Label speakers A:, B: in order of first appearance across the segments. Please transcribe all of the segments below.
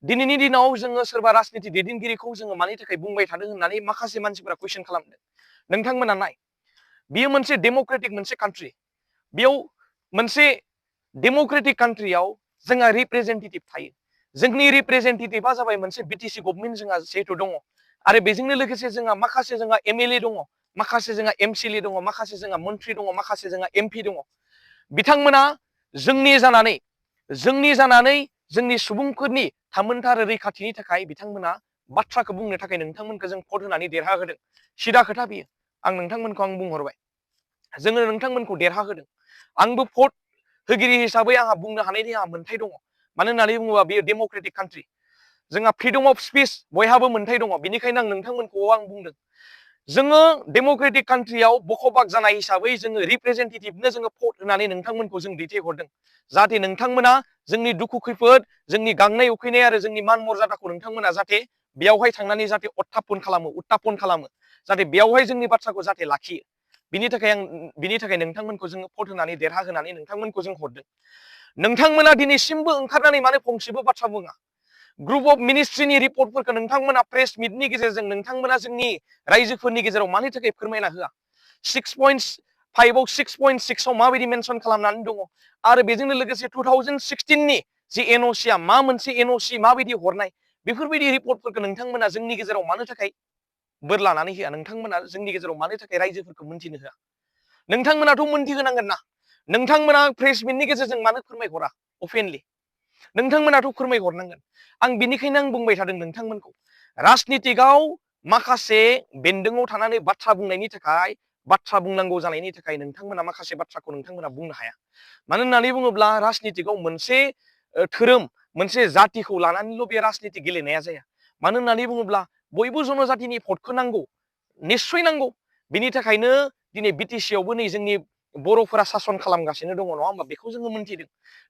A: दिनैनि दिनाव जोङो सोरबा राजनिति दैदेनगिरिखौ जोङो मानि थाखाय बुंबाय थादों होननानै माखासे मानसिफोरा कुइसन खालामदों। नोंथांमोना नाय, बियो मोनसे डेम'क्रेटिक मोनसे कान्ट्रि, बेयाव मोनसे डेम'क्रेटिक कान्ट्रियाव जोंहा रिप्रेजेन्टेटिभ थायो। जोंनि रिप्रेजेन्टेटिभा जाबाय मोनसे बिटिसि गभर्नमेन्ट जोंहा जिहेतु दङ, आरो बेजोंनो लोगोसे जोंहा माखासे जोंहा एमएलए दङ, माखासे जोंहा एमसिएलए दङ, माखासे जोंहा मन्त्रि दङ, माखासे जोंहा एमपि दङ। बिथांमोना जोंनि जानानै जोंनि सुबुंफोरनि थामोनथा आरो रैखाथिनि थाखाय बिथांमोना बाथ्राखौ बुंनो थाखाय नोंथांमोनखौ जों भट होनानै देरहाहोदों। सिदा खोथा बियो। आं नोंथांमोनखौ आं बुंहरबाय, जोङो नोंथांमोनखौ देरहाहोदों। आंबो भट होगिरि हिसाबै आंहा बुंनो हानायनि आंहा मोन्थाय दङ। मानो होननानै बुङोबा बेयो डेम'क्रेटिक कान्ट्रि, जोंहा फ्रिडम अफ स्पिच बयहाबो मोन्थाय दङ। बेनिखायनो आं नोंथांमोनखौ आं बुंदों, जोङो डेम'क्रेटिक कान्ट्रियाव बखबाग जानाय हिसाबै जोङो रिप्रेजेन्टेटिभनो जोङो भट होनानै नोंथांमोनखौ जों दैथायहरदों, जाहाथे नोंथांमोना जोंनि दुखु खैफोद, जोंनि गांनाय उखैनाय आरो जोंनि मान मर्यादाखौ नोंथांमोना जाहाथे बेयावहाय थांनानै जाहाथे उत्थापन खालामो, जाहाथे बेयावहाय जोंनि बाथ्राखौ जाहाथे लाखियो। बिनि थाखाय नोंथांमोनखौ जोङो भट होनानै देरहाहोनानै नोंथांमोनखौ जों हरदों। नोंथांमोना दिनैसिमबो ओंखारनानै मानो फंसेबो बाथ्रा बुङा? ग्रुप अफ मिनिस्ट्रिनि रिपर्टफोरखौ नोंथांमोना प्रेस मिटनि गेजेरजों नोंथांमोना जोंनि रायजोफोरनि गेजेराव मानि थाखाय फोरमायना होआ? 6.5आव 6.6आव माबायदि मेनसन खालामनानै दङ, आरो बेजोंनो लोगोसे 2016नि जि एनअसिआ मा मोनसे एनअसि माबायदि हरनाय, बेफोरबायदि रिपर्टफोरखौ नोंथांमोना जोंनि गेजेराव मानो थाखाय बोर लानानै होआ? नोंथांमोना जोंनि गेजेराव मानो थाखाय रायजोफोरखौ मोनथिनो होआ? नोंथांमोनाथ' मोनथिहोनांगोन ना। नोंथांमोना प्रेस मिटनि गेजेरजों मानो फोरमायहरा अपेनलि? नोंथांमोनाथ' फोरमायहरनांगोन। आं बिनिखायनो आं बुंबाय थादों नोंथांमोनखौ, राजनितिकआव माखासे बेन्दोङाव थानानै बाथ्रा बुंनायनि थाखाय, बाथ्रा बुंनांगौ जानायनि थाखाय नोंथांमोना माखासे बाथ्राखौ नोंथांमोना बुंनो हाया। मानो होननानै बुङोब्ला राजनितिकआव मोनसे धोरोम, मोनसे जातिखौ लानानैल' बे राजनिति गेलेनाया जाया। मानो होननानै बुङोब्ला बयबो जनजातिनि भटखौ नांगौ, निस्सय नांगौ। बिनि थाखायनो दिनै बिटिसिआवबो नै जोंनि बर'फोरा सासन खालामगासिनो दङ, नङा होमबा? बेखौ जोङो मोनथिदों।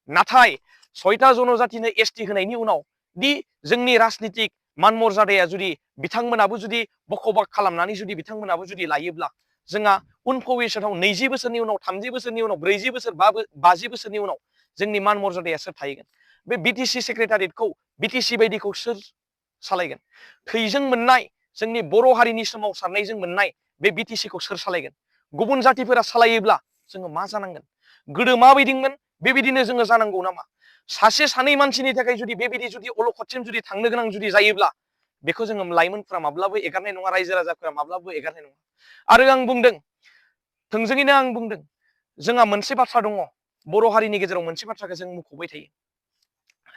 A: नाथाय 6टा जनजातिनो एसटि होनायनि उनाव दि जोंनि राजनितिक मान मर्यादाया जुदि बिथांमोनाबो जुदि बखबाग खालामनानै जुदि बिथांमोनाबो जुदि लायोब्ला, जोंहा उन भबिष्यताव 20 बोसोरनि उनाव, 30 बोसोरनि उनाव, 40 बोसोर, 50 बोसोरनि उनाव जोंनि मान मर्यादाया सोर थाहैगोन? बे बिटिसि सेक्रेटारियेटखौ, बिटिसि बायदिखौ सोर सालायगोन? थैजों मोननाय, जोंनि बर' हारिनि सोमावसारनायजों मोननाय बे बिटिसिखौ सोर सालायगोन? गुबुन जातिफोरा सालायोब्ला जोङो मा जानांगोन? गोदो माबायदिमोन बेबायदिनो जोङो जानांगौ नामा? सासे सानै मानसिनि थाखाय जुदि बेबायदि जुदि अलखदसिम जुदि थांनो गोनां जुदि जायोब्ला, बेखौ जोङो लाइमोनफोरा माब्लाबो एगारनाय नङा, रायजो राजाफोरा माब्लाबो एगारनाय नङा। आरो आं बुंदों, थोंजोङैनो आं बुंदों, जोंहा मोनसे बाथ्रा दङ, बर' हारिनि गेजेराव मोनसे बाथ्राखौ जों मुंख'बाय थायो,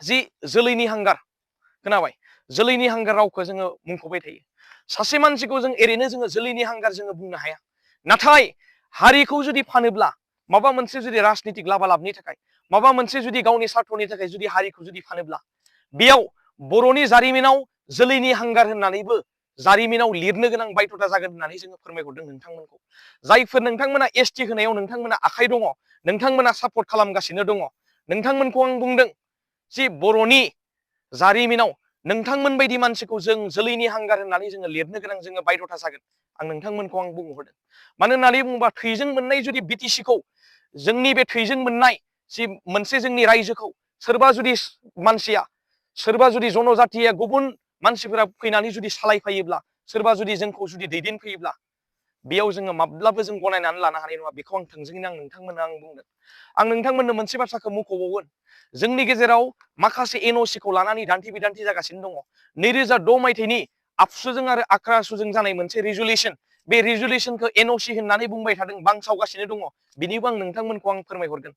A: जि जोलैनि हांगार। खोनाबाय? जोलैनि हांगार रावखौ जोङो मुंख'बाय थायो। सासे मानसिखौ जों ओरैनो जोङो जोलैनि हांगार जोङो बुंनो हाया। नाथाय हारिखौ जुदि फानोब्ला, माबा मोनसे जुदि राजनितिक लाबालाबनि थाखाय, माबा मोनसे जुदि गावनि सार्थनि थाखाय जुदि हारिखौ जुदि फानोब्ला, बेयाव बर'नि जारिमिनाव जोलैनि हांगार होननानैबो जारिमिनाव लिरनो गोनां बायध'था जागोन होननानै जोङो फोरमायहरदों नोंथांमोनखौ। जायफोर नोंथांमोना एसटि होनायाव नोंथांमोना आखाइ दङ, नोंथांमोना सापर्ट खालामगासिनो दङ, नोंथांमोनखौ आं बुंदों जि बर'नि जारिमिनाव नोंथांमोन बायदि मानसिखौ जों जोलैनि हांगार होननानै जोङो लिरनो गोनां जोङो बायध'था जागोन। आं नोंथांमोनखौ आं बुंहरदों। मानो होननानै बुङोबा थैजों मोननाय जुदि बिटिसिखौ, जोंनि बे थैजों मोननाय जि मोनसे जोंनि रायजोखौ सोरबा जुदि मानसिया, सोरबा जुदि जनजातिया, गुबुन मानसिफोरा फैनानै जुदि सालायफैयोब्ला, सोरबा जुदि जोंखौ जुदि दैदेनफैयोब्ला, बेयाव जोङो माब्लाबो जों गनायनानै लानो हानाय नङा। बेखौ आं थोंजोङैनो आं नोंथांमोननो आं बुंदों। आं नोंथांमोननो मोनसे बाथ्राखौ मख'बावगोन, जोंनि गेजेराव माखासे एनअसिखौ लानानै दान्थे बिदान्थे जागासिनो दङ। 2006 मायथाइनि आबसुजों आरो आक्रासुजों जानाय मोनसे रिजुलेसन, बे रिजुलेसनखौ एनअसि होननानै बुंबाय थादों, बांसावगासिनो दङ। बिनिबो आं नोंथांमोनखौ आं फोरमायहरगोन।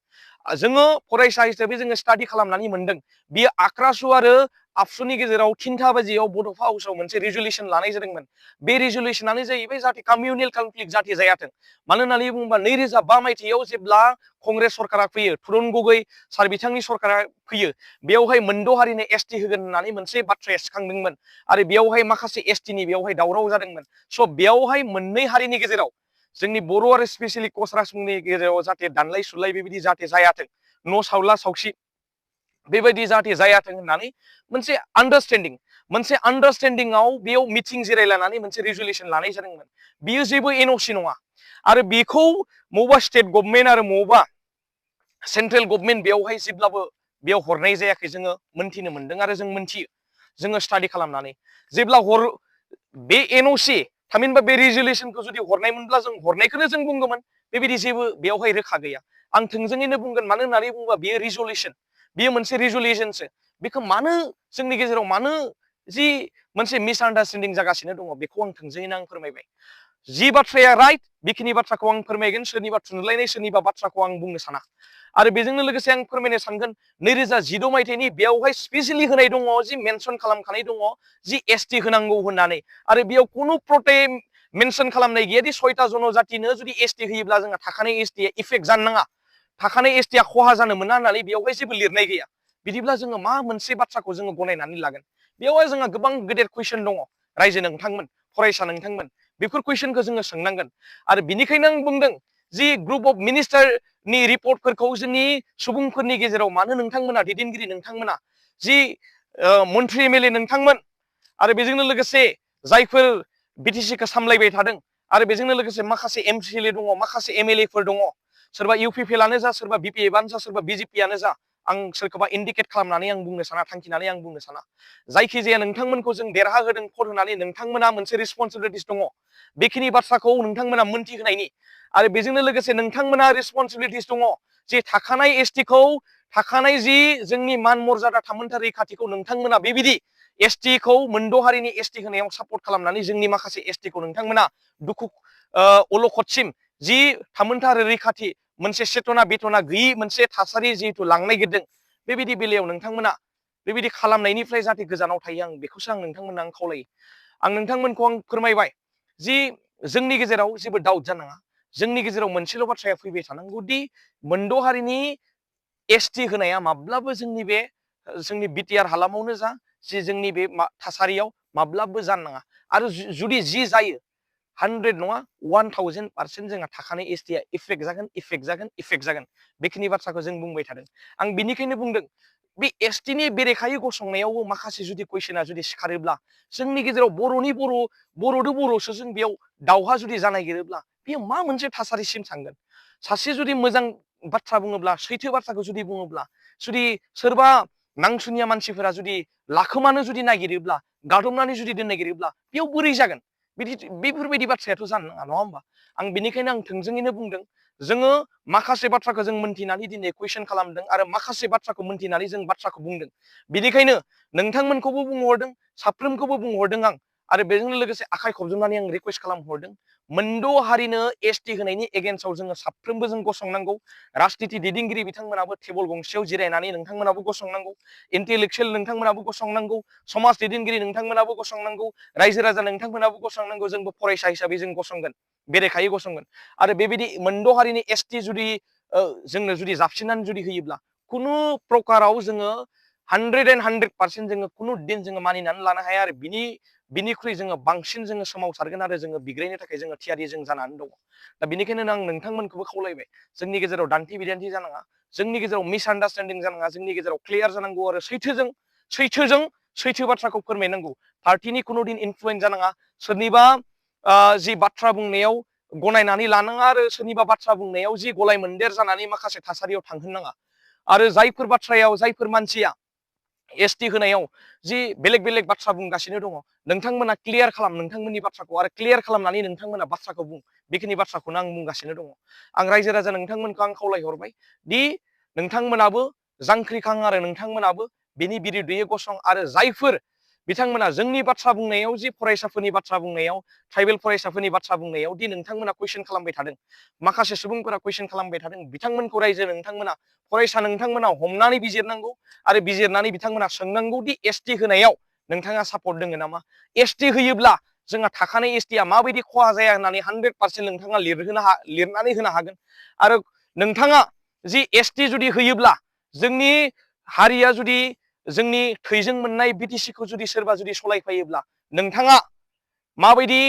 A: जोङो फरायसा हिसाबै जोङो स्टाडि खालामनानै मोनदों, बियो आक्रासु आरो आबसुनि गेजेराव 3टा बाजियाव बड'फा हाउसाव मोनसे रिजुलेसन लानाय जादोंमोन। बे रिजुलेसनानो जाहैबाय जाहाथे कमिउनेल कनफ्लिक्ट जाहाथे जायाथों। मानो होननानै बुङोबा 2005 मायथाइयाव जेब्ला कंग्रेस सरकारा फैयो, तुरुन गगৈ सार बिथांनि सरकारा फैयो, बेयावहाय मोनद' हारिनो एसटि होगोन होननानै मोनसे बाथ्राया सिखांदोंमोन, आरो बेयावहाय माखासे एसटिनि बेयावहाय दावराव जादोंमोन। स' बेयावहाय मोननै हारिनि गेजेराव, जोंनि बर' आरो स्पेसियेलि कस राजबंशिनि गेजेराव जाहाथे दानलाय सुलाय बेबायदि जाहाथे जायाथों, न' सावला सावसि बेबायदि जाहाथे जायाथों होननानै मोनसे आन्डारस्टेन्डिंआव बेयाव मिटिं जिरायलायनानै मोनसे रिजुलेसन लानाय जादोंमोन। बियो जेबो एनअसि नङा, आरो बेखौ बबेबा स्टेट गभर्नमेन्ट आरो बबेबा सेन्ट्रेल गभर्नमेन्ट बेयावहाय जेब्लाबो बेयाव हरनाय जायाखै, जोङो मोनथिनो मोनदों आरो जों मोनथियो। जोङो स्टाडि खालामनानै जेब्ला बे एनअसि थामहिनबा बे रिजुलेसनखौ जुदि हरनायमोनब्ला जों हरनायखौनो जों बुंगौमोन बेबायदि जेबो बेयावहाय रोखा गैया आं थोंजोङैनो बुंगोन मानो होननानै बुङोबा बेयो रिजुलेसन बेयो मोनसे रिजुलेसनसो बेखौ मानो जोंनि गेजेराव मानो जि मोनसे मिसआन्डारस्टेन्डिं जागासिनो दङ बेखौ आं थोंजोङैनो आं फोरमायबाय जि बाथ्राया राइट बेखिनि बाथ्राखौ आं फोरमायगोन सोरनिबा थुनलाइनाय सोरनिबा बाथ्राखौ आं बुंनो साना आरो बेजोंनो लोगोसे आं फोरमायनो सानगोन 2016 मायथाइनि बेयावहाय स्पेसियेलि होनाय दङ जि मेनसन खालामखानाय दङ जि एसटि होनांगौ होननानै आरो बेयाव खुनु मेनसन खालामनाय गैया दि 6टा जनजातिनो जुदि एसटि होयोब्ला जोंहा थाखानाय एसटिया इफेक्ट जानो नाङा थाखानाय एसटिया खहा जानो मोना होननानै बेयावहाय जेबो लिरनाय गैया बिदिब्ला जोङो मा मोनसे बाथ्राखौ जोङो गनायनानै लागोन बेयावहाय जोंहा गोबां गेदेर कुइसन दङ रायजो नोंथांमोन फरायसा नोंथांमोन बेफोर कुइसनखौ जोङो सोंनांगोन आरो बिनिखायनो आं बुंदों जि ग्रुप अफ मिनिस्टारनि रिपर्टफोरखौ जोंनि सुबुंफोरनि गेजेराव मानो नोंथांमोना दैदेनगिरि नोंथांमोना जि मन्त्रि एमएलए नोंथांमोन आरो बेजोंनो लोगोसे जायफोर बिटिसिखौ सामलायबाय थादों आरो बेजोंनो लोगोसे माखासे एमसिएलए दङ माखासे एमएलएफोर दङ सोरबा इउपिपिएलआनो जा सोरबा बिपिएफआनो जा सोरबा बिजेपिआनो जा आं सोरखौबा इन्डिकेट खालामनानै आं बुंनो साना थांखिनानै आं बुंनो साना जायखिजाया नोंथांमोनखौ जों देरहा होदों भट होनानै नोंथांमोना मोनसे रिसपन्सिबिलिटिस दङ बेखिनि बाथ्राखौ नोंथांमोना मोनथिहोनायनि आरो बेजोंनो लोगोसे नोंथांमोना रिसपन्सिबिलिटिस दङ जे थाखानाय एसटिखौ थाखानाय जि जोंनि मान मर्यादा थामोनथा रैखाथिखौ नोंथांमोना बेबायदि एसटिखौ मोनद' हारिनि एसटि होनायाव सापर्ट खालामनानै जोंनि माखासे एसटिखौ नोंथांमोना दुखु अलखदसिम जि थामोनथा रैखाथि मोनसे सेतना बेतना गैयि मोनसे थासारि जिहेतु लांनो नागिरदों बेबायदि बेलायाव नोंथांमोना बेबायदि खालामनायनिफ्राय जाहाथे गोजानाव थायो आं बेखौसो आं नोंथांमोननो आं खावलायो आं नोंथांमोनखौ आं फोरमायबाय जि जोंनि गेजेराव जेबो डाउट जानाङा जोंनि गेजेराव मोनसेल' बाथ्राया फैबाय थानांगौ दि मोनद' हारिनि एसटि होनाया माब्लाबो जोंनि बिटिआर हालामावनो जा जि जोंनि बे थासारियाव माब्लाबो जानो नाङा आरो जुदि जि जायो 100 नङा 1000% जोंहा थाखानाय एसटिया इफेक्ट जागोन बेखिनि बाथ्राखौ जों बुंबाय थादों आं बिनिखायनो बुंदों बे एसटिनि बेरेखायै गसंनायावबो माखासे जुदि कुइसना जुदि सिखारोब्ला जोंनि गेजेराव बर'दो बर'सो जों बेयाव दावहा जुदि जानायगिरोब्ला बेयो मा मोनसे थासारिसिम थांगोन सासे जुदि मोजां बाथ्रा बुङोब्ला सैथो बाथ्राखौ जुदि बुङोब्ला जुदि सोरबा नांसुनिया मानसिफोरा जुदि लाखोमानो जुदि नागिरोब्ला गादबनानै जुदि दोननो नागिरोब्ला बेयाव बोरै जागोन बेफोरबायदि बाथ्रायाथ' जानो नाङा नङा होमबा आं बेनिखायनो आं थोंजोङैनो बुंदों जोङो माखासे बाथ्राखौ जों मोनथिनानै दिनै कुइसन खालामदों आरो माखासे बाथ्राखौ मोनथिनानै जों बाथ्राखौ बुंदों बेनिखायनो नोंथांमोनखौबो बुंहरदों साफ्रोमखौबो बुंहरदों आं आरो बेजों लोगोसे आखाइ खबजोबनानै आं रिकुवेस्ट खालामहरदों मोनद' हारिनो एसटि होनायनि एगेन्स्टआव जोङो साफ्रोमबो जों गसंनांगौ राजनिति दैदेनगिरि बिथांमोनाबो टेबोल गंसेयाव जिरायनानै नोंथांमोनाबो गसंनांगौ इन्टेलेक्सुयेल नोंथांमोनाबो गसंनांगौ समाज दैदेनगिरि नोंथांमोनाबो गसंनांगौ रायजो राजा नोंथांमोनाबो गसंनांगौ जोंबो फरायसा हिसाबै जों गसंगोन बेरेखायै गसंगोन आरो बेबायदि मोनद' हारिनि एसटि जुदि जोंनो जुदि जाबसिननानै जुदि होयोब्ला खुनु प्रकाराव जोङो 100% जोङो खुनु दिन जोङो मानिनानै लानो हाया आरो बिनिख्रुइ जोङो बांसिन जोङो सोमावसारगोन आरो जोङो बिग्रायनो थाखाय जोङो थियारि जों जानानै दङ दा बेनिखायनो आं नोंथांमोनखौबो खावलायबाय जोंनि गेजेराव दान्थे बिदान्थि जानाङा जोंनि गेजेराव मिसआन्डारस्टेन्डिं जानाङा जोंनि गेजेराव क्लियार जानांगौ आरो सैथो बाथ्राखौ फोरमायनांगौ पार्टिनि खुनु दिन इनफ्लुयेन्स जानाङा सोरनिबा जि बाथ्रा बुंनायाव गनायनानै लानाङा आरो सोरनिबा बाथ्रा बुंनायाव जि गलाय मोनदेर जानानै माखासे थासारियाव थांहोनाङा आरो जायफोर मानसिया एसटि होनायाव जि बेलेग बाथ्रा बुंगासिनो दङ नोंथांमोना क्लियार खालाम नोंथांमोननि बाथ्राखौ आरो क्लियार खालामनानै नोंथांमोना बाथ्राखौ बुं बेखिनि बाथ्राखौनो आं बुंगासिनो दङ आं रायजो राजा नोंथांमोनखौ आं खावलायहरबाय दि नोंथांमोनाबो जांख्रिखां आरो नोंथांमोनाबो बेनि बिरुद्दयै गसं आरो जायफोर बिथांमोना जोंनि बाथ्रा बुंनायाव जि फरायसाफोरनि बाथ्रा बुंनायाव ट्राइबेल फरायसाफोरनि बाथ्रा बुंनायाव दि नोंथांमोना कुइसन खालामबाय थादों माखासे सुबुंफोरा कुइसन खालामबाय थादों बिथांमोनखौ रायजो नोंथांमोना फरायसा नोंथांमोना हमनानै बिजिरनांगौ आरो बिजिरनानै बिथांमोना सोंनांगौ दि एसटि होनायाव नोंथाङा सापर्ट दङ नामा एसटि होयोब्ला जोंहा थाखानाय एसटिया माबायदि खहा जाया होननानै 100% नोंथाङा लिरनानै होनो हागोन आरो नोंथाङा जि एसटि जुदि होयोब्ला जोंनि हारिया जुदि जोंनि थैजों मोननाय बिटिसिखौ जुदि सोरबा जुदि सलायफायोब्ला नोंथाङा माबायदि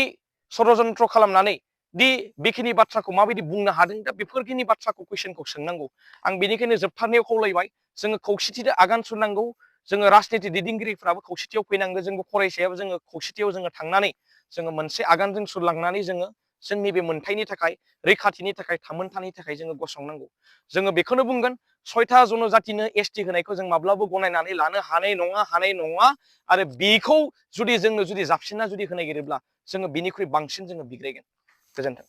A: षड़यन्त्र खालामनानै दि बेखिनि बाथ्राखौ माबायदि बुंनो हादों दा बेफोरखिनि बाथ्राखौ कुइसनखौ सोंनांगौ आं बेनिखायनो जोबथारनायाव खावलायबाय जोङो खौसेथिजों आगान सुरनांगौ जोङो राजनिति दैदेनगिरिफ्राबो खौसेथियाव फैनांगौ जोंबो फरायसायाबो जोङो खौसेथियाव जोङो थांनानै जोङो मोनसे आगानजों सुरलांनानै जोङो जोंनि बे मोनथायनि थाखाय रैखाथिनि थाखाय थामोनथानि थाखाय जोङो गसंनांगौ जोङो बेखौनो बुंगोन 6टा जनजातिनो एसटि होनायखौ जों माब्लाबो गनायनानै लानो हानाय नङा आरो बेखौ जुदि जोंनो जाबसिनना जुदि होनो नागिरोब्ला जोङो बिनिख्रुइ बांसिन जोङो बिग्रायगोन। गोजोन्थों।